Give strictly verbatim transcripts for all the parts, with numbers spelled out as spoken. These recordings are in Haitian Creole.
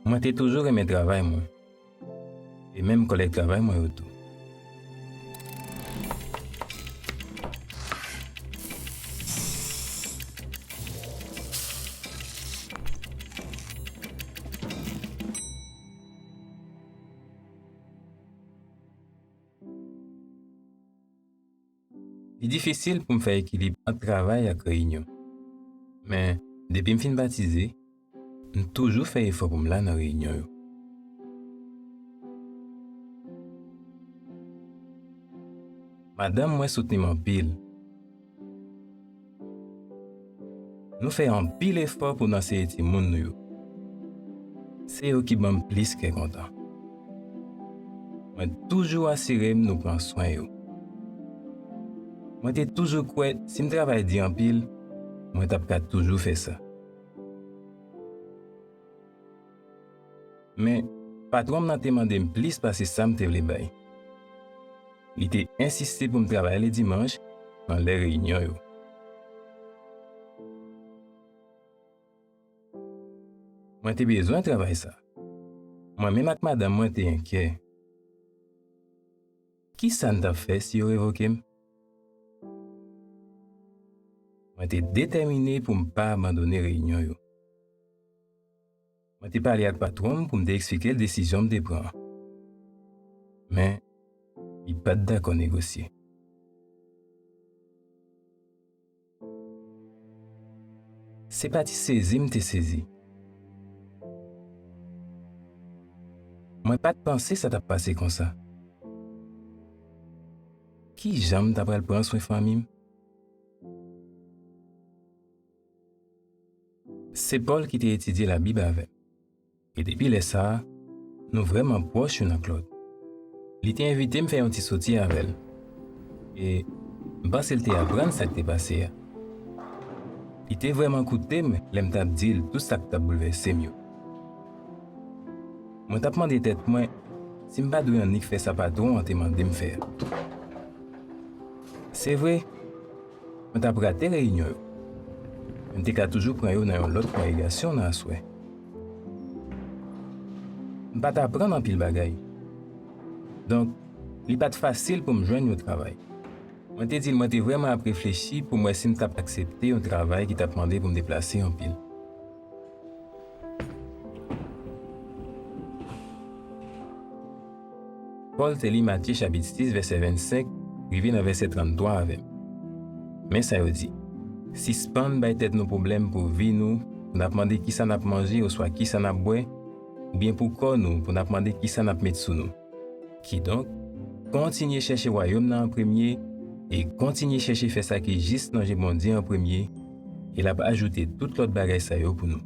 Mwen te toujou renmen travay mwen, e menm kòlèg travay mwen yo tou. Li difisil pou m fè ekilib ant travay ak reyinyon. Men, depi m fin batize, m toujou fè efò pou m la nan reyinyon yo. Madanm mwen soutni m anpil. Nou fè anpil efò pou n anseye timoun nou yo. Se yo ki ban m plis kè kontan. Mwen toujou asire m nou pran swen yo. Mwen te toujou kwè si m travay di anpil, mwen t ap ka toujou fè sa. Men, patwon m nan te mande m plis pase sa m te vle bay. Li te ensiste pou m travay ledimanch nan lè reyinyon yo. Mwen te bezwen travay sa. Mwen menm ak madanm mwen te enkyè. Ki sa n t ap fè si yo revoke m? Mwen te detèmine pou m pa abandone reyinyon yo. Mwen te pale ak patwon m pou m te eksplike l desizyon m te pran an. Men, li pa t dakò negosye. Se pa ti sezi m te sezi. Mwen pa t panse sa t ap pase konsa. Ki jan m ta pral pran swen fanmi m? Se Paul ki te etidye Labib avè m. E depi lè sa a, nou vrèman pwòch youn ak lòt. Li te envite m fè yon ti soti avè l. E m panse l te aprann sa k te pase a. Li te vrèman koute m lè m t ap di l tout sa k t ap boulvèse m yo. Mwen t ap mande tèt mwen si m pa dwe annik fè sa patwon an te mande m fè a. Se vre, mwen t ap rate reyinyon yo. Men m te ka toujou pran yo nan yon lòt kongregasyon nan aswè. M pa t aprann anpil bagay. Donk, li pa t fasil pou m jwenn yon travay. Mwen te di l mwen te vrèman ap reflechi pou m wè si m t ap aksepte yon travay ki t ap mande pou m deplase anpil. Pòl te li Matye chapit sis, vèsè vennsenk, rive nan vèsè tranntwa avè m. Men sa yo di: Sispann bay tèt nou pwoblèm pou vi nou, pou n ap mande kisa n ap manje oswa kisa n ap bwè, oubyen pou kò nou, pou n ap mande kisa n ap met sou nou. Kidonk, kontinye chèche wayòm nan an premye, e kontinye chèche fè sa ki jis nan je Bondye an premye, e l ap ajoute tout lòt bagay sa yo pou nou.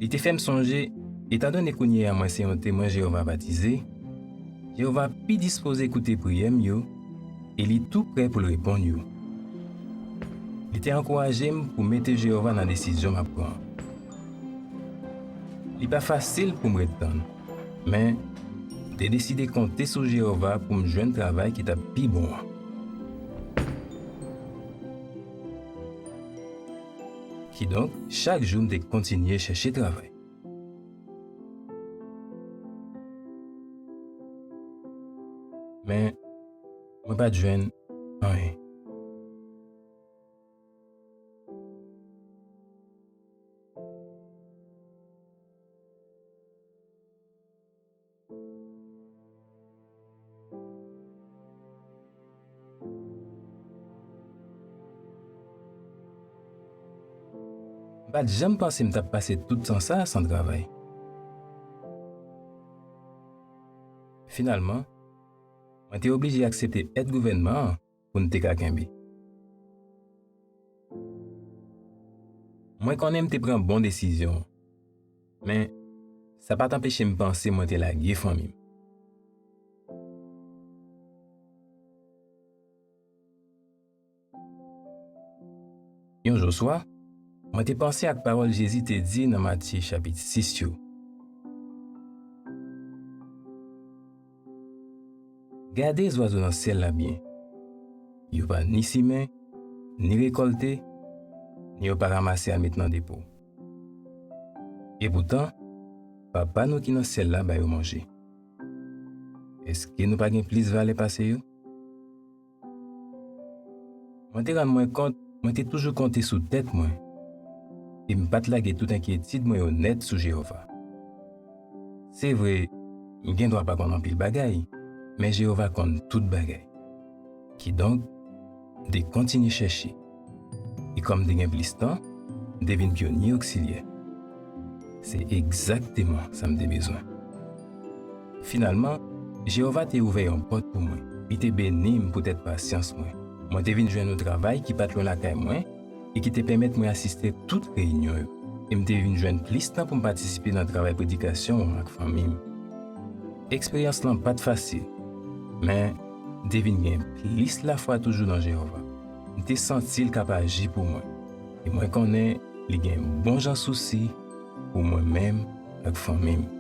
Li te fè m sonje, etandone kounye a mwen se yon Temwen Jewova batize, Jewova pi dispoze koute priyè m yo, e li tou prè pou l reponn yo. Li te ankouraje m pou mete Jewova nan desizyon m ap pran an. Li pa fasil pou m ret tann, men m te deside konte sou Jewova pou m jwenn travay ki t ap pi bon an. Kidonk, chak jou m te kontinye chèche travay. Men, mwen pa t jwenn anyen. M pa t janm panse m t ap pase tout tan sa a san travay. Finalman, mwen te oblije aksepte èd gouvènman an pou n te ka kenbe. Mwen konnen m te pran bon desizyon, men sa pa t anpeche m panse mwen te lage fanmi m. Yon jou swa, mwen te panse ak pawòl Jezi te di nan Matye chapit sis yo. Gade zwazo nan syèl la byen. Yo pa ni simen, ni rekòlte, ni yo pa ranmase al met nan depo. Epoutan, Papa nou ki nan syèl la ba yo manje. Èske nou pa gen plis valè pase yo? Mwen te rann mwen kont, mwen te toujou konte sou tèt mwen, e m pa t lage tout enkyetid mwen yo nèt sou Jewova. Se vre, m gen dwa pa konn anpil bagay, men Jewova konn tout bagay. Kidonk, m te kontinye chèche. E kòm m te gen plis tan, m te vin pyonye oksilyè. Se egzakteman sa m te bezwen. Finalman, Jewova te ouvè yon pòt pou mwen. Li te beni m poutèt pasyans mwen. Mwen te vin jwenn yon travay ki pa t lwen lakay mwen e ki te pèmèt mwen asiste tout reyinyon yo. E m te vin jwenn plis tan pou m patisipe nan travay predikasyon an ak fanmi m. Eksperyans lan pa t fasil, men m te vin gen plis lafwa toujou nan Jewova. M te santi l k ap aji pou mwen. E mwen konnen li gen bon jan sousi pou mwen menm ak fanmi m.